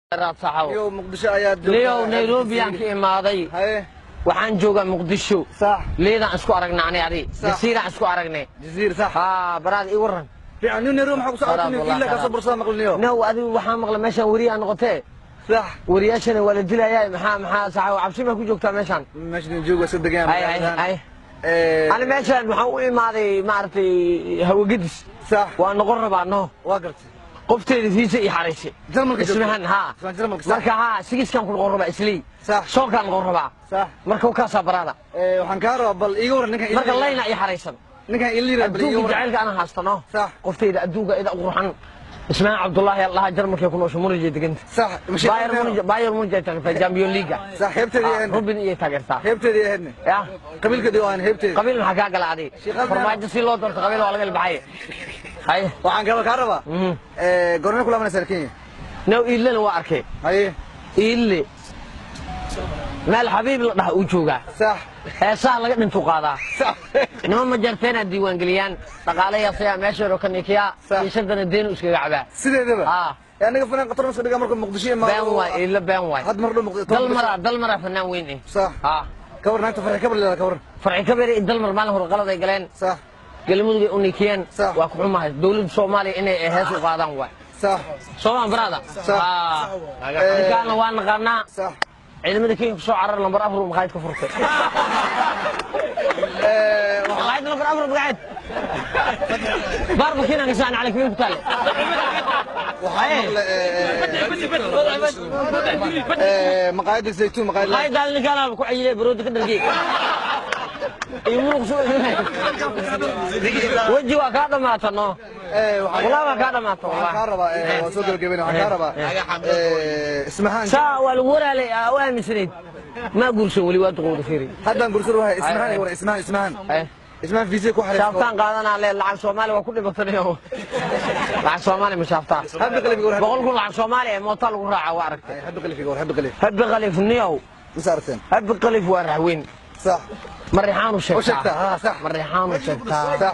Saxaw. Iyo Muqdisho ayaa joogtaa. Leo Nairobi aan ka imaaday. Haye. Waxaan joogaa Muqdisho. Sax. Leedaan isku aragnay ani adi. Sax. Jasiiraan isku aragnay. Jaziir, sax. Haa, baraad ii waran. Fiican nin Nairobi maxaa ku Baraad, socotay? wallahi, Ila ka soo khayraad. bursaa maqliniyo. Now adigu waxaan maqlay meeshaan weriyaa noqotee. Sax. Weriyaashana waa la dilayaa. Maxaa saxaw cabsi baa ku joogtaa meeshaan? Meeshan joogo iska degan. Hay hay hay. Ani meeshaan waxaan u imaaday maaragtay hawagedis. Sax. Waa noqon rabaa no. Waa gartay. Qofteeda fiisa ii xaraysay. Jarmalka joogta. Ismahan haa. Ismahan Jarmalka, sax. Marka haa sigiskan ku noqon rabaa islii. Sax. Soonkaan noqon rabaa. Sax. Marka wakaasaa baraada. Waxaan kaa rabaa bal iiga waran ninkan. Marka layna ii xaraysan. Ninkan iliira bal iiga Adduunka waran. jacaylka ana haastano. Sax. Qoftayda adduunka ida u qurxan. Ismahan Cabdullaahi Allah Jarmalka ku noosho Munich deganta. Sax. Bayern Munich, Bayern Munich ay taageertaa Champions League. Sax, heebteedii ahaydne. Robin iyay taageertaa. Heebteedii ahaydne. Ya. Qabiilkeedii waan heebteedii. Qabiil maxaa kaa gala adi? Shiiqaal. Farmaajo si loo doorto qabiil waa laga ilbaxay. Hay. Waxaan kaloo kaa rabaa. Goormee ku laabanaysaa Kenya? Now iilena waa arkay. Haye. Iille. Meel xabiib la dhaha uu joogaa. Sax. Heesaha laga dhintuu qaadaa. Sax. Niman ma jarteena diiwaangeliyaan dhaqaalayaasaya meesha yaro ka nikiyaa. Sax. Iishadana deenu iskaga cabaa. Sideedaba. Haa. Aniga fanaan qatar ma dhigaa marka Muqdisho imaado. Been waay iille, been waay. Had mar dhow Muqdisho. Dalmara, dalmara fanaan weyn eh. Sax. Haa. Ka waran naagta Farxi Kabar leedahay, ka waran? Farxi Kabere iyo Dalmar maalin hore qalad ay galeen. Sax. Galmudug ay u nikiyeen. Sax. Waa ku xumahay dowladda Soomaaliya inay hees u qaadaan waay. Sax. Soomaan baraada. Sax. Haa, ninkaana waa naqaanaa. Sax. Ciidamada Kenya kusoo carar lambar 4 maqaayad ka furtay. Maqaayad lambar 4, maqaayad baarbakiina kasaan cali kabiir ku taale. Waxaan maqlay maqaayadda Zaytuun, maqaayad. Maqaayadaada ninkaana ku cayilay baroodi ka dhargey iyo muruq soo weji waa kaa dhamaata no. Wallah waa kaa dhamaata. Waxaan kaa wallah rabaa, waa soo gabagabeynaa, waxaan kaa rabaa Ismahaan. Saa waa lagu waraalay u aaminsanayd ma guursan weli, waa duqowda fiiri. Haddaan guursan wahay. Ismahaan war Ismahaan, Ismahaan, Ismahaan fiisay ku xariisto. Shaaftaan qaadanaa le lacag Soomaali waa ku dhibatanayo, lacag Soomaali ma shaaftaa? Habi Qalif war. 100,000 lacag Soomaali ee mootaa lagu raaca waa aragtay. Habi Qalif war, Habi Qalif. Habi Qalif niyow. Ma saarteen? Habi Qalif waa raxweyn. Sax. Marixaanu U sheegtaa. Sheegtaa. Haa, sax. Marixaanu sheegtaa. Sax,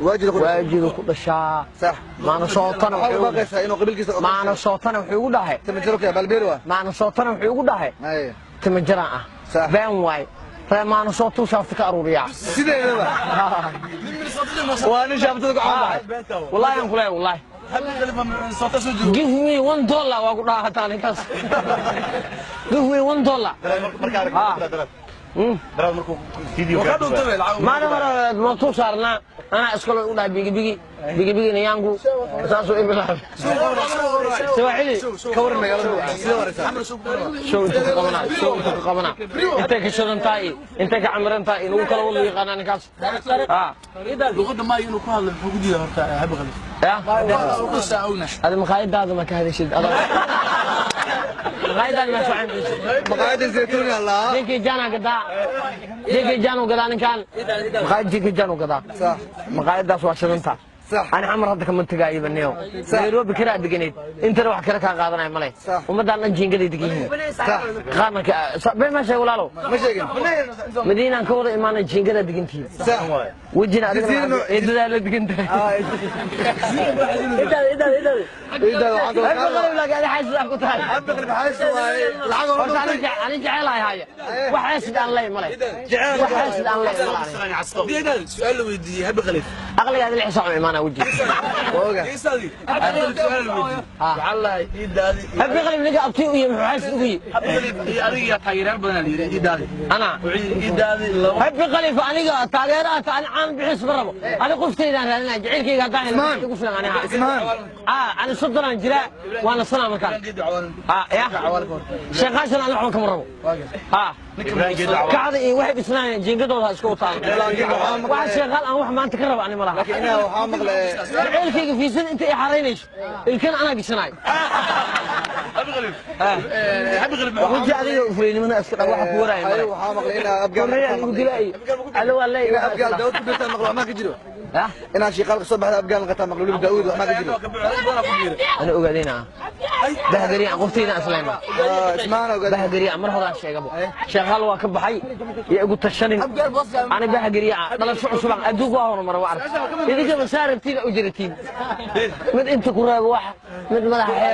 Waajida ku. Waajidu ku dhashaa. Sax. Maana sootana waxaa u wuxuu baaqaysaa inuu qabiilkiisa. Maana sootana wuxuu igu dhahay. Tamajaroka balbeer waa. Maana sootana wuxuu igu dhahay. Haye. Timajaraan ah. Sax. Been waay, ree maana sootuu shaafta ka aruuriyaa. Sideedaba waa nin shaaftada ku caan. Wallahi aan kuleeyahay, wallahi give me $1 waa ku dhaha hataa ninkaas, give me $1. Maalin hore mootuu saarnaa anaa iskalo u dhahay bigi bigi bigi bigi niyangu saasuu i bilaabay Swahili. Ka waran magaalada sidee waraysaa? Show intuu ka qabanaa, show intuu ka qabanaa, intay ka shidan tahay, intay ka camiran tahay inagu kala wada yaqaanaa ninkaas. Ha. Luqadda maayo inuu ku hadlo muxuu ku diidaa horta Habi Qalif? Ya. Saawna. Adi maqaayadaada ma ka hadashid, maqaayadaada ma soo cambeysid. Maqaayadda Zaytuun allah. Ninkii jaana gadaa, ninkii jaanu gadaa, ninkaan maqaayad ninkii jaanu gadaa. Sax. Maqaayadaas waa shidanta. Sax. Ani Xamar hadda kama tegaayo baniyo. Nairobi kiraa deganeyd, intana wax kale kaa qaadanaya male. Sax. Ummadaan dhan jiingaday degan yihiin. Sax. Qaarna been ma sheeg walaalow. Ma sheegin. Madiinaan ka wada imaanay, jiingadaa degantihiin. Sax. Wejina adigana eedadaa la degan tahay. Iidaada waxaan kaloo kaa rabaa. Laakiin adi xaasid ah ku tahay. Habi Qalif xaasis waaye lacag oo Horta ani jecelahay haya wax xaasid aan ley male, wax xaasid aan ley male. Su'aal la weydiiyey Habi Qalif. Aqligaadi 6 saac u imaanaa weji. Waa oga. Habi Qalif su'aal la weydiiyey waxaa la iidaadi. Habi Qalif ninka abti u yahay muxuu xaasid ugu yihi? Habi Qalif iyo adiga yaa taageerayaal badan la yidhi iidaadi. Ana. Wuxuu yidhi iidaadi laba. Habi Qalif aniga taageeraha ani caan bixis ma rabo, ani qoftaydaan raadinaya, jacaylkayga haddaan helo igu filan aniga. Ismaan. Aa, ani 30aan jiraa, waana sanaa markaan. Ha ya sheekhaashan ani waxba kama rabo. Ha kacda iyo waxay dhisnaayeen jiingadooda ha iska wataan, waxa sheekhaal aan wax maanta ka rabo ani ma laha. Laakiin inaa waxaa maqlay. Jacaylkayga fiisada inta ay xaraynayso ilkana anaa gishanayo. Habi Qalif, Habi Qalif. Weji adiga fulaynimada iska dhab waxa ku waraaya male. Waxaa maqlay inaa Abgaal. Korreeya igu dilay alo waa leey. Inaa Abgaal Daawud ku birtaa maqlo, waxmaa ka jiro? Ya. Inaa shiiqaal ka soo baxda Abgaal qataa maqlo, weliba Daawud, waxmaa ka jiro? Ana ogaadayna bahgariya qoftayda islayna. Ismaan ogaadayna. Bahgariya mar horaan sheegabo sheekhaal waa ka baxay iyo igu tashanin ani bahgariya dhalasho cusubaan adduunka waa horumar waa arag idinka masaarabtiin u jiratiin mid inta ku reebo wax mid madaxa xeer.